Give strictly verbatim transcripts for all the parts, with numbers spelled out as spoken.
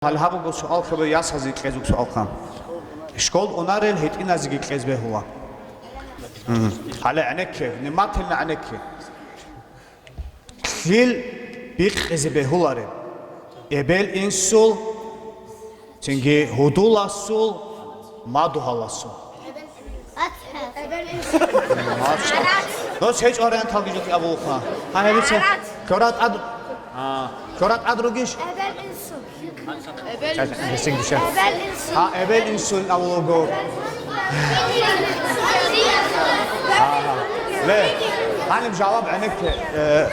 Гьале гьаб буго суал, хабе ясазе кьезул суал хъан. Школ унарел гьитӀиназеги кьез бегьула. Мгм. Гьале гӀенекке, внимательно гӀенекке. Лъил бикъизе бегьулареб? Эбел-инсул, цинги гьудуласул, мадугьаласул. Дос гьечӀо варианталги жо абулха. Гьаниб бице. Кьора тӀад-, а, кьора тӀад ругищ? Гьесин гуша. Гьа, эбел-инсул авлого. Агьа. Ле, гьаниб жаваб гӀенекке, э,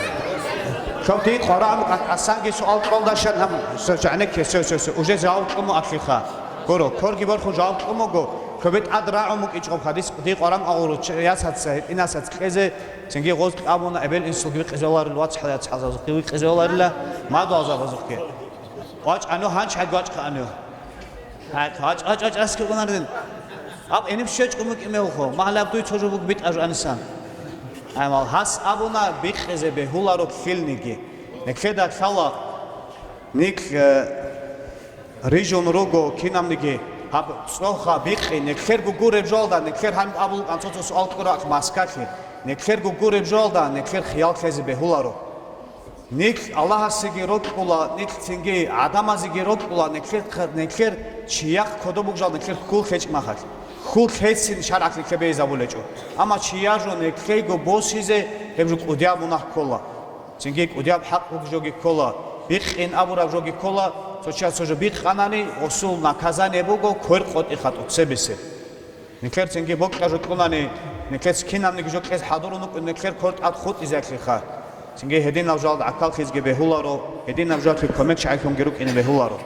кьоб дие къварагӀун, а-, асанги суал кьолдашан гьаб, со, со гӀенекке, со, со, со, уже жаваб кьуму аклиха. Гуро, корги борхун жаваб кьумуго, кьобе тӀад рагӀун букӀичӀо хадис, дие къварагӀун агъуру, ч-, ясаца, гьитӀинасаца кьезе, цинги гъоз абуна, эбел-инсулги викъизе валарил, вацгӀал яцгӀалзабазухъги викъизе валарила, мадугьалзабазухъги. ВачӀа, ну гьанчӀ гьадги вачӀха, анив. ГьатӀ, вачӀ, вачӀ, вачӀ, аскӀи гъунардин. Аб гьениб щвечӀо мукӀи мегьулхо, магьалаб дуй цо жо буго битӀа жо анисан. Ай, мал, гьас абуна бикъизе бегьуларо лъилниги. Неклъеда лъала, никл, э, рижун руго кинабниги, гьаб цӀоха бикъи, неклъерго гуреб жоалда, неклъер гьаниб абулкъан цо-цо суал кьурахъ маскалъи, неклъерго гуреб жоалда, неклъер хиял лъезе бегьуларо. Нилъ Аллагьасеги рокьула, нилъ цинги гӀадамазеги рокьула, нилъер, нилъер чияхъ кодоб бугжал, нилъер хьул лъечӀ махалъ. Хьул лъецин шаргӀалъ нилъе бейзабулечӀо. Амма чияр жо нилъейго босизе, гьеб жо кӀудияб мунагь ккола. Цинги кӀудияб хӀакъ бугжоги ккола, бикъин абураб жоги ккола, цо чияс цо жо бикъанани, гъосул наказание буго, квер къотӀиха тӀоцебесеб. Нилъер цинги бокьа жо кьунани, нилъец кинабниги жо кьез хӀадурун вукӀун, нилъер квер тӀад хутӀизеялъеха. Цинги гьединаб жалда гӀахьаллъизги бегьуларо, гьединаб жалъе кумекчагӀилъунги рукӀине бегьуларо.